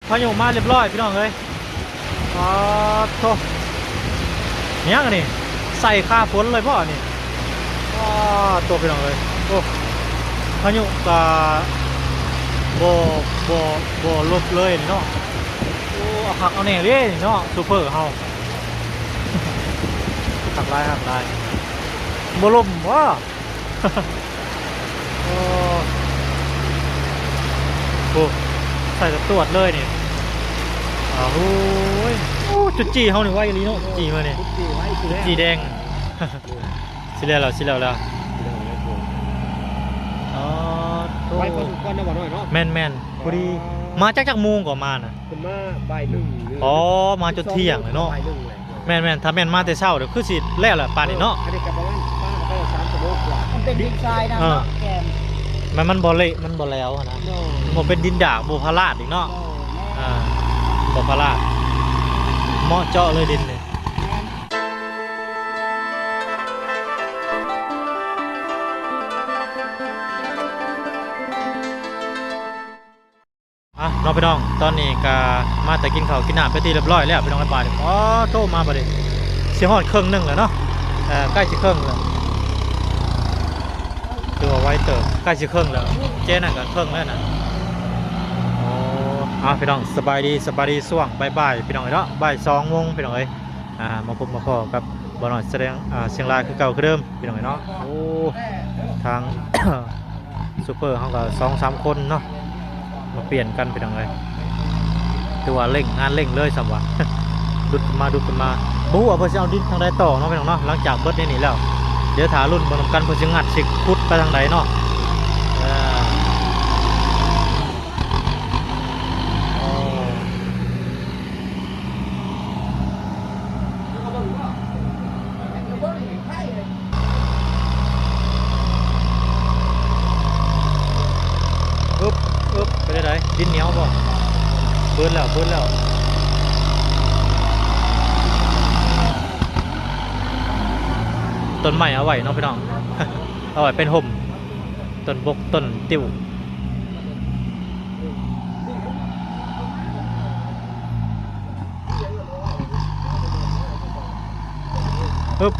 ພາຍຸມາຮຽບຮ້ອຍພີ່ນ້ອງເອີຍ. ປາດໂທ້ ຫຍັງອັນນີ້ ໃສ່ຄ່າຝົນເລີຍບໍ່ອັນນີ້? ປາດໂທ້ ພີ່ນ້ອງເອີຍ ໂອ້ ພາຍຸກະບໍ່ ບໍ່ ບໍ່ລົບເລີຍນີ້ເນາະ. ໂອ້ ເອົາຄັກເອົາແນ່ເດ້ນີ້ເນາະ ໂຊເຟີເຮົາ. ຄັກຫຼາຍ ຄັກຫຼາຍ ບໍ່ລົມບໍ່? ໂອ້ ໂອ້ ໃສ່ແຕ່ຕວດເລີຍນີ້. ອ້າວ ໂອ້ຍ ໂອ້ ຈຸດຈີ່ເຮົານີ້ໄວອີ່ຫຼີເນາະ ຈຸດຈີ່ມານີ້ ຈຸດຈີ່ໄວ ຈຸດຈີ່ແດງ. ຊິແລ້ວແລ້ວ ຊິແລ້ວແລ້ວ. ອໍ ໂອ້ ໄວພໍສົມຄວນເນາະ ບ່າວນ້ອຍເນາະ. ແມ່ນໆ ພໍດີ. ອໍ ມາຈັກ ຈັກໂມງກໍມານະ? ເພິ່ນມາບ່າຍໜຶ່ງ. ອໍ ມາຈົນທ່ຽງເລີຍເນາະ. ບ່າຍໜຶ່ງແຫຼະ. ແມ່ນໆ ຖ້າແມ່ນມາແຕ່ເຊົ້າ ດຽວຄືຊິແລ້ວແຫຼະປານນີ້ເນາະ. ເອີ ອັນນີ້ກໍປະມານ ປານໄປສາມຊົ່ວໂມງກວ່າ. ມັນເປັນດິນຊາຍນຳ ເອີ ເນາະ ແກມ ມັນ ມັນບໍ່ເລະ ມັນບໍ່ແຫຼວຫັ້ນນະ. ໂດຍ ບໍ່ເປັນດິນດາກ ບໍ່ພະລາດອີກເນາະ. ໂດຍ ແມ່ນ ອ່າ ບໍ່ພະລາດ ເໝາະເຈາະເລີຍດິນນີ້. ແມ່ນ. ອ່ະ ເນາະພີ່ນ້ອງ ຕອນນີ້ກະມາແຕ່ກິນເຂົ້າກິນນ້ຳເປັນທີ່ຮຽບຮ້ອຍແລ້ວພີ່ນ້ອງ. ບາດນີ້ ອໍ ໂທ້ ມາບາດນີ້ ຊິຮອດເຄິ່ງໜຶ່ງແລ້ວເນາະ. ເອີ ໃກ້ຊິເຄິ່ງແລ້ວ ຖືວ່າໄວເຕີບ ໃກ້ຊິເຄິ່ງແລ້ວ. ເຈ້ ນັ້ນກະເຄິ່ງແລ້ວນະ. ໂອ້ ອ່ະ ພີ່ນ້ອງ ສະບາຍດີ ສະບາຍດີຊ່ວງບ່າຍໆ ພີ່ນ້ອງເອີຍເນາະ ບ່າຍສອງໂມງ ພີ່ນ້ອງເອີຍ. ອ່າ ມາພົບມາພໍ້ກັບບ່າວນ້ອຍສະແດງ ອ່າ ຊຽງລາຍຄືເກົ່າຄືເດີມ ພີ່ນ້ອງເອີຍເນາະ. ໂອ້ ທາງ ໂຊເຟີເຮົາກໍສອງສາມຄົນເນາະ ມາປ່ຽນກັນ ພີ່ນ້ອງເອີຍ. ຖືວ່າເລັ່ງ ງານເລັ່ງເລີຍຊ້ຳວ່າ ດຸດມາ ດຸດມາ. ບໍ່ຮູ້ວ່າເພິ່ນຊິເອົາດິນທາງໃດຕໍ່ເນາະ ພີ່ນ້ອງເນາະ. ຫຼັງຈາກເບິດໃນນີ້ແລ້ວ ດຽວຖ້າລຸ້ນເບິ່ງນຳກັນ ເພິ່ນຊິງັດຊິຂຸດໄປທາງໃດເນາະ. ເອີ ໂອ້ ອຶບ ອຶບ ເປັນຈັ່ງໃດ? ດິນໜຽວບໍ່? ເບີດແລ້ວ ເບີດແລ້ວ. ຕົ້ນໄມ້ເອົາໄວ້ເນາະ ພີ່ນ້ອງ ເອົາໄວ້ເປັນຮົ່ມ ຕົ້ນບົກ ຕົ້ນຕິ້ວ. ອຶບ.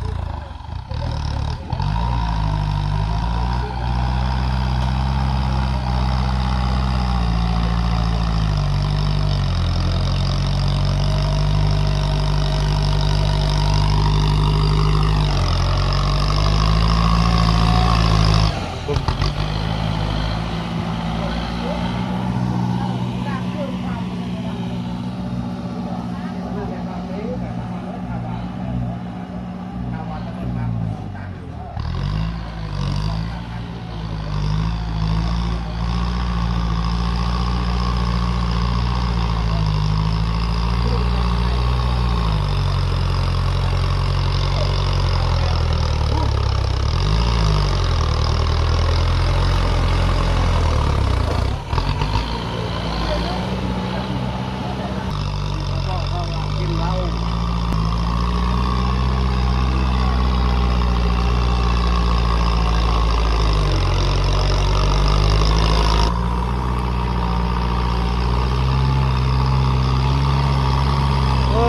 ໂອ້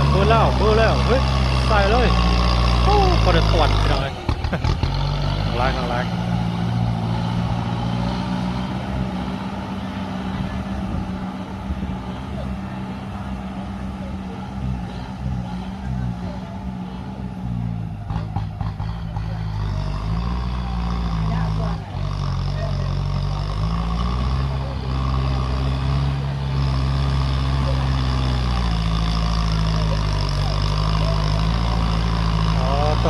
ເບີແລ້ວ ເບີແລ້ວ ເຮີ້ຍ ໃສ່ເລີຍ. ໂອ້ ບໍ່ໄດ້ຕອດ ພີ່ນ້ອງເອີຍ ຫຼາຍ ຫຼາຍ. ອໍ ໂທ້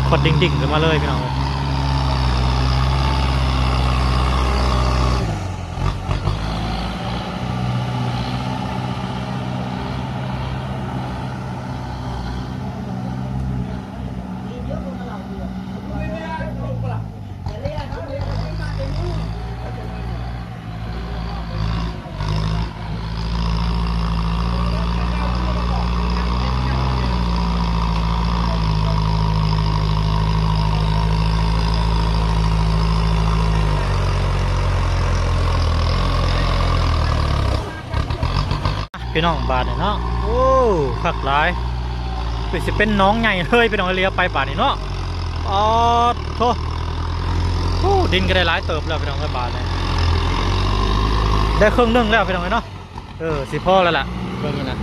ຄວັນດິ້ງໆ ຂຶ້ນມາເລີຍ ພີ່ນ້ອງເອີຍ. ໂ ພີ່ນ້ອງ ບາດນີ້ເນາະ. ໂອ້ ຄັກຫຼາຍ. ຄືຊິເປັນໜອງໃຫຍ່ເລີຍພີ່ນ້ອງ ເລີຍໄປບາດນີ້ເນາະ. ອໍໂທ້ ໂອ້ ດິນກໍໄດ້ຫຼາຍເຕີບແລ້ວພີ່ນ້ອງເອີຍ ບາດນີ້ ໄດ້ເຄິ່ງໜຶ່ງແລ້ວພີ່ນ້ອງເອີຍເນາະ. ເອີ ຊິພໍແລ້ວລະ ເບິ່ງນີ້ນະ.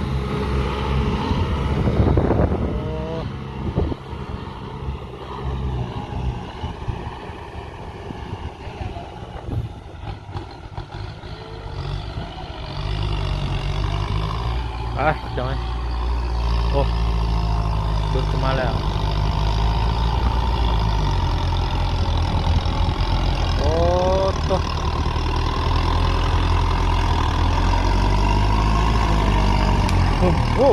ໂອ້ ໄປ ຈອຍ. ໂອ້ ດຸດຂຶ້ນມາແລ້ວ. ໂອ້ໂຕ ໂອ້ ໂອ້.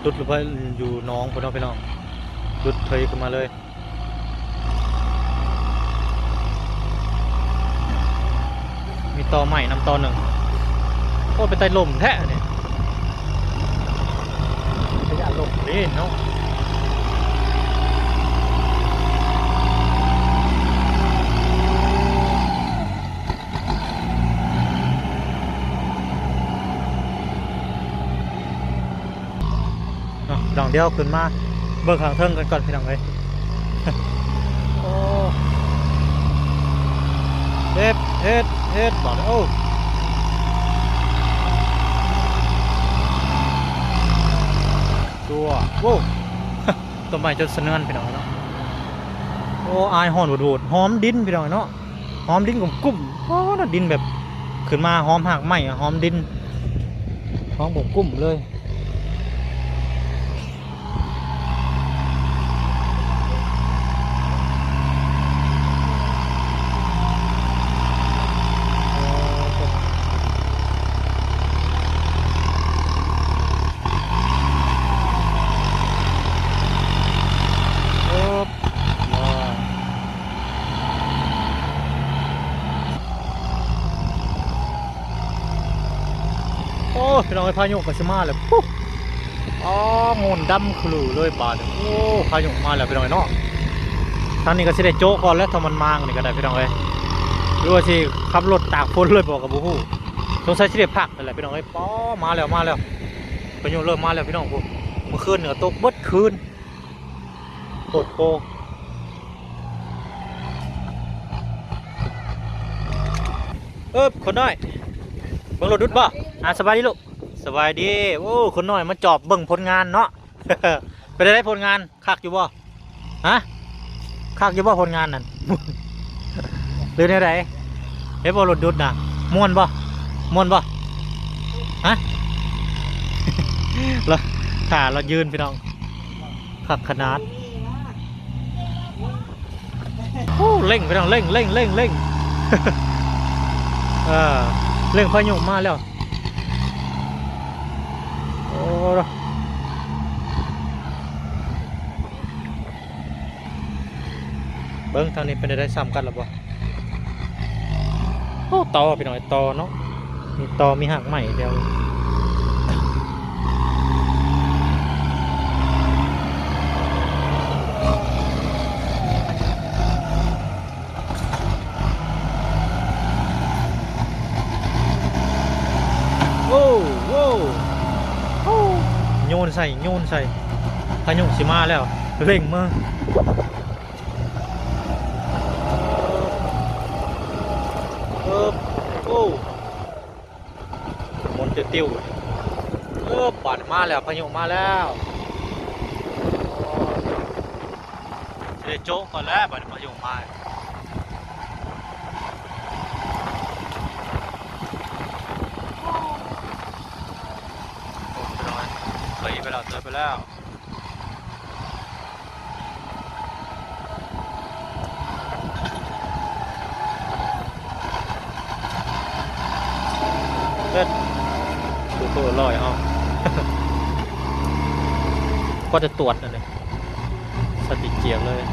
ດຸດລົງໄປຢູ່ໜອງພຸ້ນເນາະພີ່ນ້ອງ ດຸດເທີຍຂຶ້ນມາເລີຍ. ມີຕໍໄມ້ນຳຕໍໜຶ່ງ. ໂອ້ ເປັນຕາລົມແທ້ນີ້ ເປັນຕາລົມເດ້ເນາະ. ເນາະ ດອງດຽວຂຶ້ນມາເບິ່ງຂ້າງເທິງກັນກ່ອນພີ່ນ້ອງເອີຍ. ໂອ້ ເຮັດ ເຮັດ ເຮັດ ບາດນີ້ ໂອ້ ຕົວ ໂອ້ ຕົ້ນໄມ້ຈົນສະເໜືອນພີ່ນ້ອງເນາະ. ໂອ້ ອາຍຮ້ອນໂຫດໆ ຫອມດິນພີ່ນ້ອງເນາະ. ຫອມດິນກຸ້ມໆ. ໂອ້ ດິນແບບຂຶ້ນມາຫອມຮາກໄມ້ ຫອມດິນ ຫອມກຸ້ມໆເລີຍ. ໂອ້ ພີ່ນ້ອງເອີຍ ພາຍຸກໍຊິມາແລ້ວ ປຸ້ ອໍ ໂງ່ນດຳຂະລືເລີຍບາດນີ້. ໂອ້ ພາຍຸມາແລ້ວພີ່ນ້ອງເອີຍເນາະ. ທາງນີ້ກໍຊິໄດ້ໂຈະກ່ອນແລ້ວ ຖ້າມັນມານີ້ກໍໄດ້ພີ່ນ້ອງເອີຍ ຫຼືວ່າຊິຂັບລົດຕາກຝົນເລີຍບໍ່ກໍບໍ່ຮູ້. ສົງໄສຊິໄດ້ພັກນັ້ນແຫຼະພີ່ນ້ອງເອີຍ. ປໍ ມາແລ້ວ ມາແລ້ວ ພາຍຸເລີ່ມມາແລ້ວພີ່ນ້ອງ. ໂອ້ ມື້ຄືນນີ້ກໍຕົກເບິດຄືນ. ໂພດໂພ ເອີບ ຄົນນ້ອຍ ເບິ່ງລົດດຸດບໍ່? ອ່າ ສະບາຍດີລູກ ສະບາຍດີ. ໂອ້ ຄົນນ້ອຍມາຈອບເບິ່ງຜົນງານເນາະ. ເປັນໃດຜົນງານ ຄັກຢູ່ບໍ່? ຮະ ຄັກຢູ່ບໍ່ຜົນງານນັ້ນ ຫຼືແນວໃດ? ເຫັນບໍ່ລົດດຸດນະ ມ່ວນບໍ່? ມ່ວນບໍ່? ຮະ ລະ ຖ້າລະຢືນພີ່ນ້ອງ ຄັກຂະໜາດ. ໂອ້ ເລັ່ງພີ່ນ້ອງ ເລັ່ງ ເລັ່ງ ເລັ່ງ ເລັ່ງ ເອີ ເລັ່ງ ພາຍຸມາແລ້ວ. ໂອ້ ເບິ່ງທາງນີ້ເປັນໃດ ຊ້ຳກັນແລ້ວບໍ່? ໂອ້ ຕໍພີ່ນ້ອງ ຕໍເນາະ ມີຕໍ ມີຮາກໄມ້ແຖວ. ໂອ້ ໂອ້ ໂອ້ ໂຍນໃສ່ ໂຍນໃສ່ ພາຍຸຊິມາແລ້ວ ເລັ່ງເບິ່ງ. ເອີບ ໂອ້ ໝູນຕິວໆ. ເອີບ ບາດມາແລ້ວ ພາຍຸມາແລ້ວ. ຊິໄດ້ໂຈະກ່ອນແລ້ວ ບາດນີ້ພາຍຸມາ. ໂອ້ຍ ເຕີຍໄປແລ້ວ ເຕີຍໄປແລ້ວ. ເອີ ໂຊເຟີລອຍເຮົາ ພໍແຕ່ຕວດນັ້ນເດ້ ສະຕິກຈຽກເລີຍ.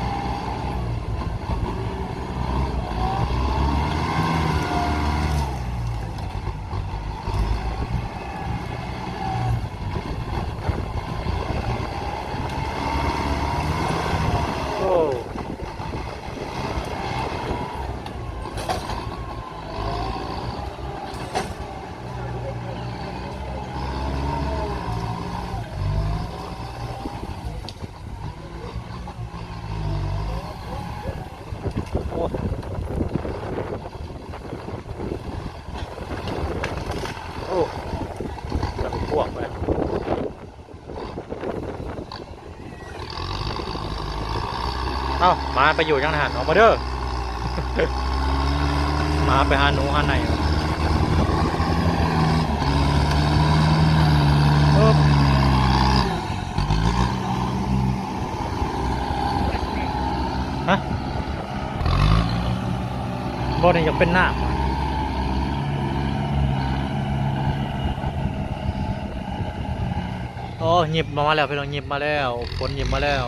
ໂ ເອົ້າ ໝາໄປຢູ່ຫຍັງຫັ້ນ? ອອກມາເດີ້. ໝາໄປຫາໜູຫາໄນ. ຮະ? ບໍ່ໄດ້ຢາກເປັນນ້ຳ. ໂອ້ ຍິບມາແລ້ວ ພີ່ນ້ອງ, ຍິບມາແລ້ວ, ຝົນຍິບມາແລ້ວ.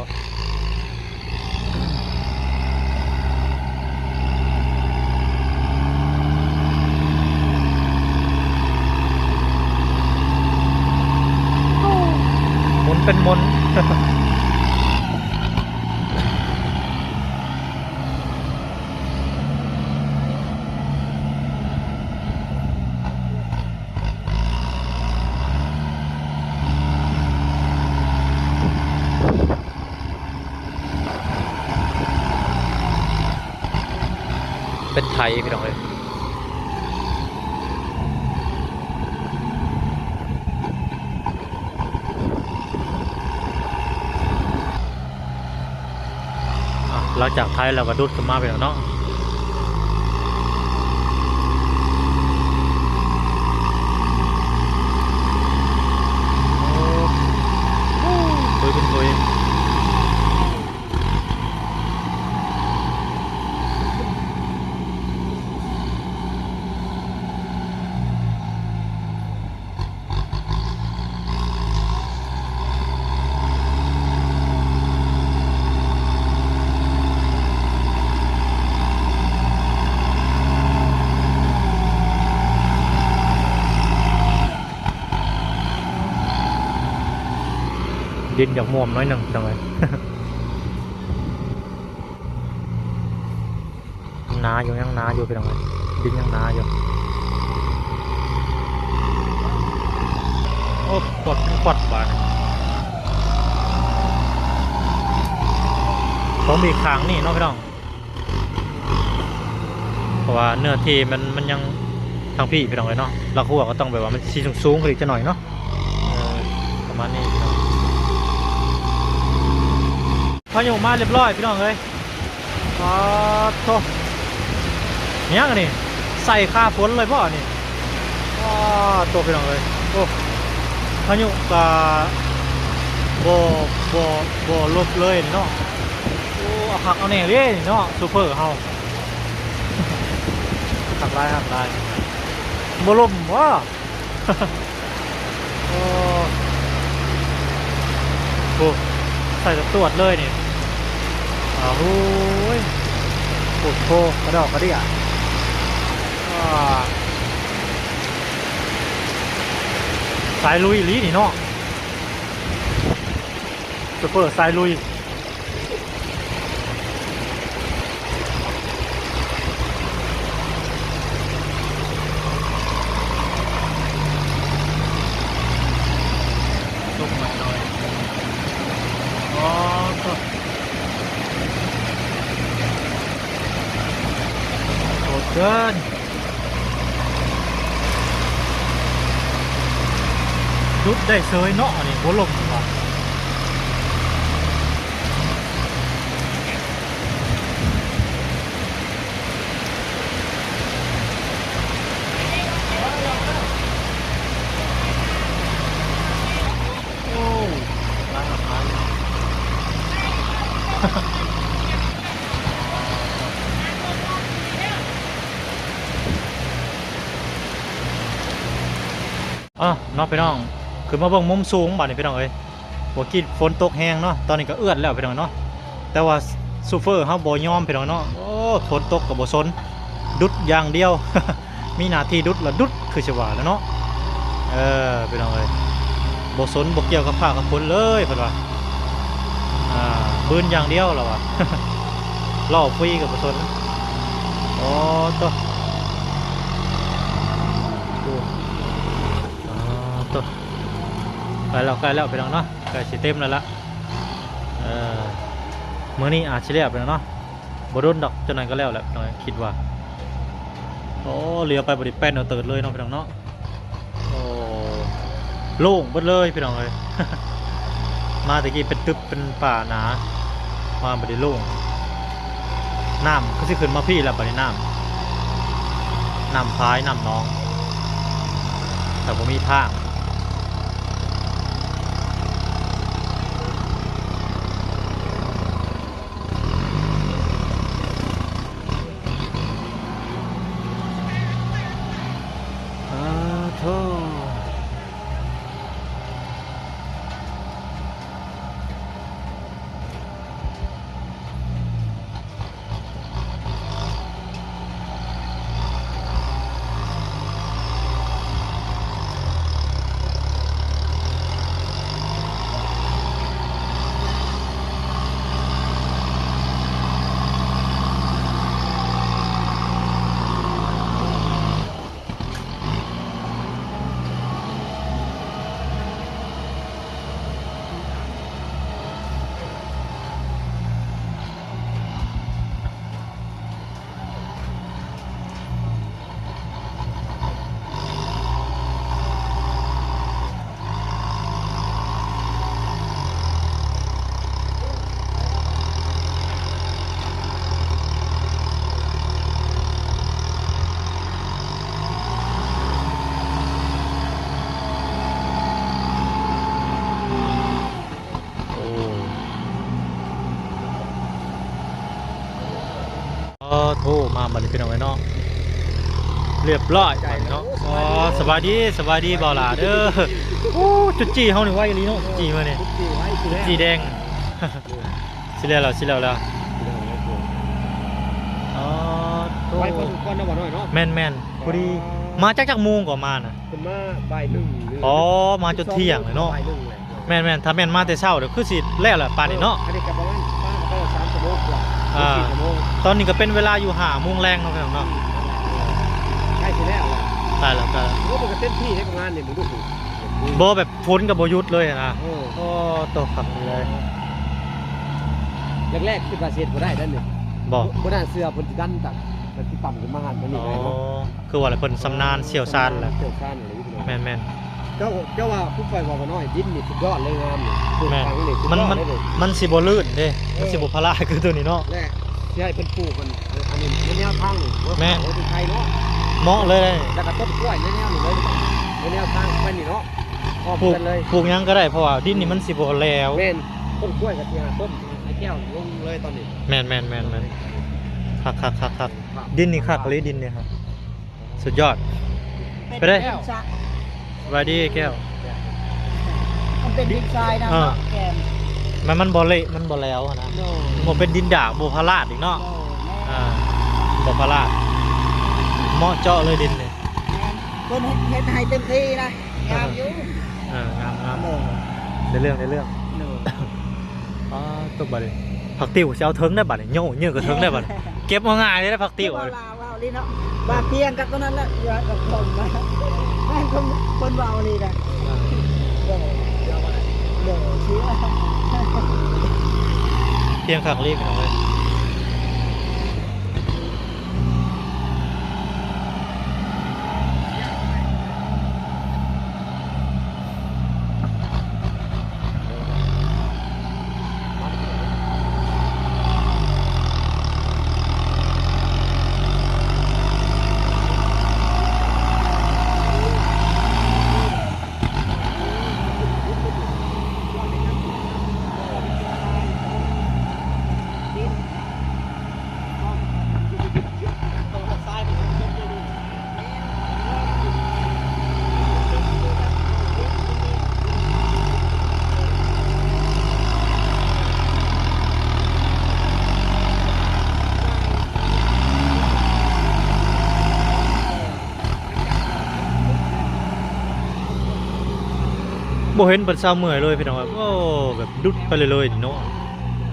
ໝູນເປັນໝູນ. ເປັນໄຖ ພີ່ນ້ອງເອີຍ. ອ່ະ ຫຼັງຈາກໄຖແລ້ວກໍດຸດຂຶ້ນມາ ພີ່ນ້ອງເນາະ. ໂອ້ ໂອ້ ເປັນໂພຍ. ດິນຢາກມ່ວມໜ້ອຍໜຶ່ງ ພີ່ນ້ອງເອີຍ. ຫນາຢູ່ ຍັງໜາຢູ່ ພີ່ນ້ອງເອີຍ, ດິນຍັງໜາຢູ່. ໂອ້ ຂວັດ ຂວັດບາດນີ້ ຂອງອີກຂ້າງນີ້ເນາະ ພີ່ນ້ອງ, ເພາະວ່າເນື້ອທີ່ມັນ ມັນຍັງທາງພີ້ ພີ່ນ້ອງເອີຍເນາະ. ຫຼັກຮົ້ວກໍຕ້ອງແບບວ່າມັນຊິສູງໆຂຶ້ນອີກຈັກໜ້ອຍເນາະ. ເອີ ປະມານນີ້ ພີ່ນ້ອງ. ພາຍຸມາຮຽບຮ້ອຍ ພີ່ນ້ອງເອີຍ. ປາດໂທ້ ຫຍັງອັນນີ້ ໃສ່ຄາຝົນເລີຍບໍ່ອັນນີ້? ປາດໂທ້ ພີ່ນ້ອງເອີຍ. ໂອ້ ພາຍຸກະບໍ່ ບໍ່ ບໍ່ລົບເລີຍນີ້ເນາະ. ໂອ້ ເອົາຄັກເອົາແນ່ເດ້ນີ້ເນາະ ໂຊເຟີເຮົາ. ຄັກຫຼາຍ ຄັກຫຼາຍ. ບໍ່ລົມບໍ່? ໂອ້ ໂອ້ ໃສ່ຕະຕວດເລີຍນີ້. ອ້າວ ໂອ້ຍ ໂອ້ໂຫ ກະດອກກະເດຍ. ອ້າ ສາຍລຸຍອີ່ຫຼີນີ້ເນາະ, ໂຊເຟີສາຍລຸຍ. ຕົກມາໜ້ອຍ. ອໍ ໂທ້ ໂຫດເກີນ. ດຸດໄດ້ເສີຍເນາະ ອັນນີ້ບໍ່ລົມວ່າ. ໂອ້ ຫຼາຍ ຫຼາຍ. ອ່ະ ເນາະ ພີ່ນ້ອງ, ຂຶ້ນມາເບິ່ງມຸມສູງບາດນີ້ ພີ່ນ້ອງເອີຍ. ເມື່ອກີ້ຝົນຕົກແຮງເນາະ, ຕອນນີ້ກໍເອື້ອນແລ້ວ ພີ່ນ້ອງເນາະ, ແຕ່ວ່າໂຊເຟີເຮົາບໍ່ຍອມ ພີ່ນ້ອງເນາະ. ໂອ້ ຝົນຕົກກໍບໍ່ສົນ ດຸດຢ່າງດຽວ. ມີໜ້າທີ່ດຸດລະດຸດ ຄືຊິວ່າແຫຼະເນາະ. ເອີ ພີ່ນ້ອງເອີຍ ບໍ່ສົນ ບໍ່ກ່ຽວກັບຟ້າກັບຝົນເລີຍ ເພິ່ນວ່າ. ອ່າ ບືນຢ່າງດຽວລະວ່າ. ລໍ້ຟຣີກໍບໍ່ສົນ. ໂອ້ ໂຕ ໂອ້ ໂຕ ໃກ້ແລ້ວ ໃກ້ແລ້ວ ພີ່ນ້ອງເນາະ, ໃກ້ຊິເຕັມແລ້ວລະ. ເອີ ມື້ນີ້ອາດຊິແລ້ວ ພີ່ນ້ອງເນາະ. ບໍ່ດົນດອກ ຈັ່ງໃດກໍແລ້ວແຫຼະ ຄິດວ່າ. ໂອ້ ຫຼຽວໄປບໍ່ໄດ້ແປ້ນເຕີດເລີຍເນາະ ພີ່ນ້ອງເນາະ. ໂອ້ ໂລ່ງເບິດເລີຍ ພີ່ນ້ອງເອີຍ. ມາແຕ່ກີ້ເປັນຕຶບເປັນປ່າໜາ, ມາບັດນີ້ໂລ່ງ. ນ້ຳຄືຊິຂຶ້ນມາພີ້ແລ້ວ ບາດນີ້ນ້ຳ ນ້ຳຝາຍ ນ້ຳໜອງ ແຕ່ບໍ່ມີທາງ. ອາໂທ. ໂອ້ ອໍ ໂທມາບັດນີ້ພີ່ນ້ອງເອີຍເນາະ ລຽບຮ້ອຍບັດນີ້ເນາະ. ອໍ ສະບາຍດີ ສະບາຍດີບ່າວຫຼ້າເດີ. ໂອ້ ຈຸດຈີ່ເຮົານີ້ໄວອີ່ຫຼີເນາະ ຈຸດຈີ່ມື້ນີ້ ຈຸດຈີ່ໄວ ຈຸດຈີ່ແດງ. ຊິແລ້ວແລ້ວ ຊິແລ້ວແລ້ວ. ອໍ ໂທ ໄວພໍສົມຄວນເນາະ ບ່າວນ້ອຍເນາະ. ແມ່ນໆ ພໍດີ. ມາຈັກ ຈັກໂມງກໍມານະ? ເພິ່ນມາບ່າຍໜຶ່ງ. ອໍ ມາຈົນທ່ຽງເລີຍເນາະ. ບ່າຍໜຶ່ງແຫຼະ. ແມ່ນໆ ຖ້າແມ່ນມາແຕ່ເຊົ້າເດີ ຄືຊິແລ້ວແຫຼະປານນີ້ເນາະ. ເອີ ອັນນີ້ກໍປະມານ ປານກໍໄປສາມຊົ່ວໂມງກວ່າ. ອ່າ ສີ່ຊົ່ວໂມງ. ຕອນນີ້ກໍເປັນເວລາຢູ່ຫ້າໂມງແລງເນາະ ພີ່ນ້ອງເນາະ. ໃກ້ຊິແລ້ວແຫຼະ. ໃກ້ແລ້ວ ໃກ້ແລ້ວ. ໂອ້ ມັນກໍເຕັມທີ່ໃນປະມານນີ້ ມຶງດູ. ບໍ່ ແບບຝົນກໍບໍ່ຢຸດເລີຍນະ. ເອີ ໂອ້ ໂຕ ຄັກເລີຍ. ແລກໆ ຄິດວ່າຊິເຮັດບໍ່ໄດ້ເດ້ນີ້. ບໍ່ ບໍ່ ບໍ່ໜ້າເຊື່ອເພິ່ນຊິດັນ ແບບຊິຕ່ຳຂຶ້ນມາຫັ້ນມານີ້ໄດ້ເນາະ. ອໍ ຄືວ່າແຫຼະ ເພິ່ນຊຳນານຊ່ຽວຊານແຫຼະ. ຊ່ຽວຊານອີ່ຫຼີພີ່ນ້ອງ. ແມ່ນໆ. ເຈົ້າ ເຈົ້າວ່າຄືຂ້ອຍວ່າບໍ່ນ້ອຍ ດິນນີ້ສຸດຍອດເລີຍ ງາມນີ້. ແມ່ນ ມັນ ມັນ ມັນຊິບໍ່ລື່ນເດ້. ເອີ ມັນຊິບໍ່ພະລາຄືໂຕນີ້ເນາະ. ແລະ ຊິໃຫ້ເພິ່ນປູກອັນ ອັນນີ້ໃນແນວທາງນີ້. ແມ່ນ ໂອ້ ເປັນໄຄເນາະ ເໝາະເລີຍ. ແລ້ວກໍຕົ້ນກ້ວຍໃນແນວນີ້ເລີຍ ໃນແນວທາງໄປນີ້ເນາະ ອ້ອມເຮືອນເລີຍ. ປູກຫຍັງກໍໄດ້ ເພາະວ່າດິນນີ້ມັນຊິບໍ່ແຫຼວ. ແມ່ນ ຕົ້ນກ້ວຍກໍຊິຫາຕົ້ນ ໃຫ້ແກ້ວລົງເລີຍຕອນນີ້. ແມ່ນໆໆໆ. ຄັກໆໆໆ. ດິນນີ້ຄັກອີ່ຫຼີ ດິນນີ້ຄັກ ສຸດຍອດ. ໄປເດ້ ສະບາຍດີແກ້ວ. ມັນເປັນດິນຊາຍນຳ ເອີ ເນາະ ແກ່ນ ມັນ ມັນບໍ່ເລະ ມັນບໍ່ແຫຼວຫັ້ນນະ. ໂດຍ ບໍ່ເປັນດິນດາກ ບໍ່ພະລາດອີກເນາະ. ໂດຍ ແມ່ນ ອ່າ ບໍ່ພະລາດ ເໝາະເຈາະເລີຍດິນນີ້. ແມ່ນ ເພິ່ນເຮັດ ເຮັດໃຫ້ເຕັມທີ່ນະ. ງາມຢູ່ ເອີ ງາມໆ. ໂດຍ ໄດ້ເລື່ອງ ໄດ້ເລື່ອງ. ໂດຍ ອ່າ ຕົກບາດນີ້ ຜັກຕິ້ວຊິເອົາເທິງໄດ້ບາດນີ້ ໂຍ ເຍີກະເທິງໄດ້ບາດນີ້ ເກັບບໍ່ງ່າຍເດ້ຜັກຕິ້ວ. ເວົ້າລາວ ເວົ້າລີເນາະ ບາດພຽງກັບຕົວນັ້ນແຫຼະ ເຫຼືອກັບຜົມນະ ແມ່ນຄົນ ຄົນເວົ້າລີນະ. ໂດຍ ໂດຍ ພຽງຄັກລີພີ່ນ້ອງເອີຍ. ບໍ່ເຫັນເພິ່ນເຊົາເມື່ອຍເລີຍພີ່ນ້ອງເອີຍ. ໂອ້ ແບບດຸດໄປເລື້ອຍໆເນາະ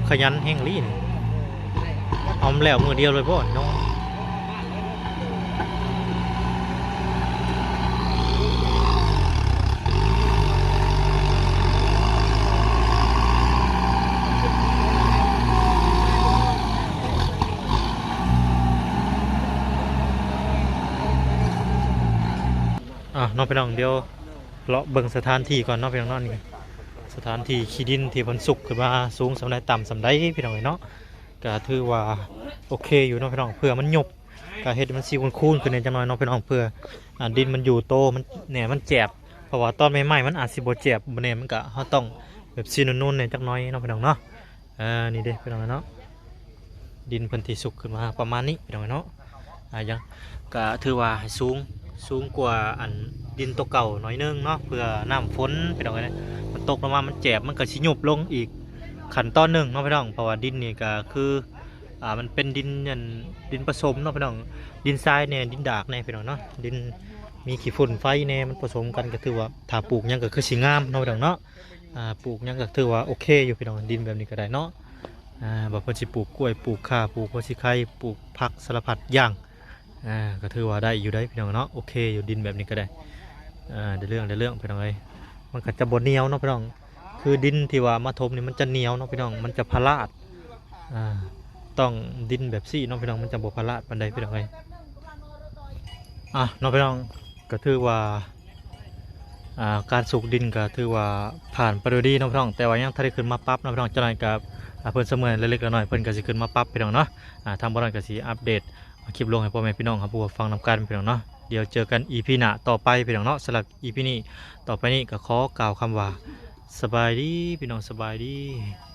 ຂະຫຍັນແຮງອີ່ຫຼີນີ້. ເອົາແລ້ວມື້ດຽວເລີຍບໍ່ເນາະ. ອ່າ ເນາະ ພີ່ນ້ອງ ດຽວເລາະເບິ່ງສະຖານທີ່ກ່ອນເນາະ ພີ່ນ້ອງເນາະ. ນີ້ສະຖານທີ່ຂີ້ດິນທີ່ເພິ່ນຊຸກຂຶ້ນມາ ສູງສ່ຳໃດ ຕ່ຳສ່ຳໃດ ພີ່ນ້ອງເອີຍເນາະ. ກໍຖືວ່າໂອເຄຢູ່ເນາະພີ່ນ້ອງ ເພື່ອມັນຍຸບ ກໍເຮັດໃຫ້ມັນຊິຄູນໆຂຶ້ນແດ່ຈັກໜ້ອຍເນາະພີ່ນ້ອງ ເພື່ອ ອ່າ ດິນມັນຢູ່ໂຕ ມັນແໜ້ ມັນແຈບ ເພາະວ່າຕອນໃໝ່ໆມັນອາດຊິບໍ່ແຈບ ບໍ່ແໜ້ ມັນກໍ ເຮົາຕ້ອງແບບຊິນຸ່ນໆແດ່ຈັກໜ້ອຍເນາະພີ່ນ້ອງເນາະ. ເອີ ນີ້ເດ້ພີ່ນ້ອງເນາະ ດິນເພິ່ນທີ່ຊຸກຂຶ້ນມາປະມານນີ້ພີ່ນ້ອງເນາະ. ອ່າ ຍັງ ກະຖືວ່າໃຫ້ສູງ ສູງກວ່າອັນດິນໂຕເກົ່າໜ້ອຍໜຶ່ງເນາະ ເພື່ອນ້ຳຝົນພີ່ນ້ອງເອີຍ ມັນຕົກລົງມາ ມັນແຈບ ມັນກະຊິຍຸບລົງອີກຂັ້ນຕອນໜຶ່ງເນາະພີ່ນ້ອງ. ເພາະວ່າດິນນີ້ກະຄື ອ່າ ມັນເປັນດິນອັນ ດິນປະສົມເນາະພີ່ນ້ອງ ດິນຊາຍແດ່ ດິນດາກແດ່ພີ່ນ້ອງເນາະ ດິນມີຂີ້ຝຸ່ນໄຟແດ່ ມັນປະສົມກັນ ກະຖືວ່າຖ້າປູກຫຍັງກະຄືຊິງາມເນາະພີ່ນ້ອງເນາະ. ອ່າ ປູກຫຍັງກໍຖືວ່າໂອເຄຢູ່ພີ່ນ້ອງ ດິນແບບນີ້ກໍໄດ້ເນາະ. ອ່າ ວ່າເພິ່ນຊິປູກກ້ວຍ ປູກຂ່າ ປູກຫົວສີໄຄ ປູກຜັກສາລະພັດຢ່າງ ອ່າ ກໍຖືວ່າໄດ້ຢູ່ເດ້ພີ່ນ້ອງເນາະ ໂອເຄຢູ່ ດິນແບບນີ້ກໍໄດ້. ອ່າ ໄດ້ເລື່ອງ ໄດ້ເລື່ອງພີ່ນ້ອງເອີຍ ມັນກໍຈະບໍ່ໜຽວເນາະພີ່ນ້ອງ ຄືດິນທີ່ວ່າມາຖົມນີ້ມັນຈະໜຽວເນາະພີ່ນ້ອງ ມັນຈະພະລາດ. ອ່າ ຕ້ອງດິນແບບຊີ້ເນາະພີ່ນ້ອງ ມັນຈະບໍ່ພະລາດປານໃດພີ່ນ້ອງເອີຍ. ອ່າ ເນາະພີ່ນ້ອງ ກໍຖືວ່າ ອ່າ ການສູກດິນກໍຖືວ່າຜ່ານໄປໂດຍດີເນາະພີ່ນ້ອງ ແຕ່ວ່າຍັງທັນໄດ້ຂຶ້ນມາປັບເນາະພີ່ນ້ອງ. ຈັກໜ້ອຍກໍ ອ່າ ເພິ່ນສະເໝືອນເລັກໆນ້ອຍໆ ເພິ່ນກໍຊິຂຶ້ນມາປັບພີ່ນ້ອງເນາະ. ອ່າ ທາງບ່າວນ້ອຍກໍຊິອັບເດດຄລິບລົງໃຫ້ພໍ່ແມ່ພີ່ນ້ອງຮັບຮູ້ຮັບຟັງນຳກັນພີ່ນ້ອງເນາະ. ດຽວເຈີກັນອີພີໜ້າຕໍ່ໄປພີ່ນ້ອງເນາະ. ສຳລັບອີພີນີ້ ຕໍ່ໄປນີ້ກໍຂໍກ່າວຄຳວ່າ ສະບາຍດີພີ່ນ້ອງ ສະບາຍດີ.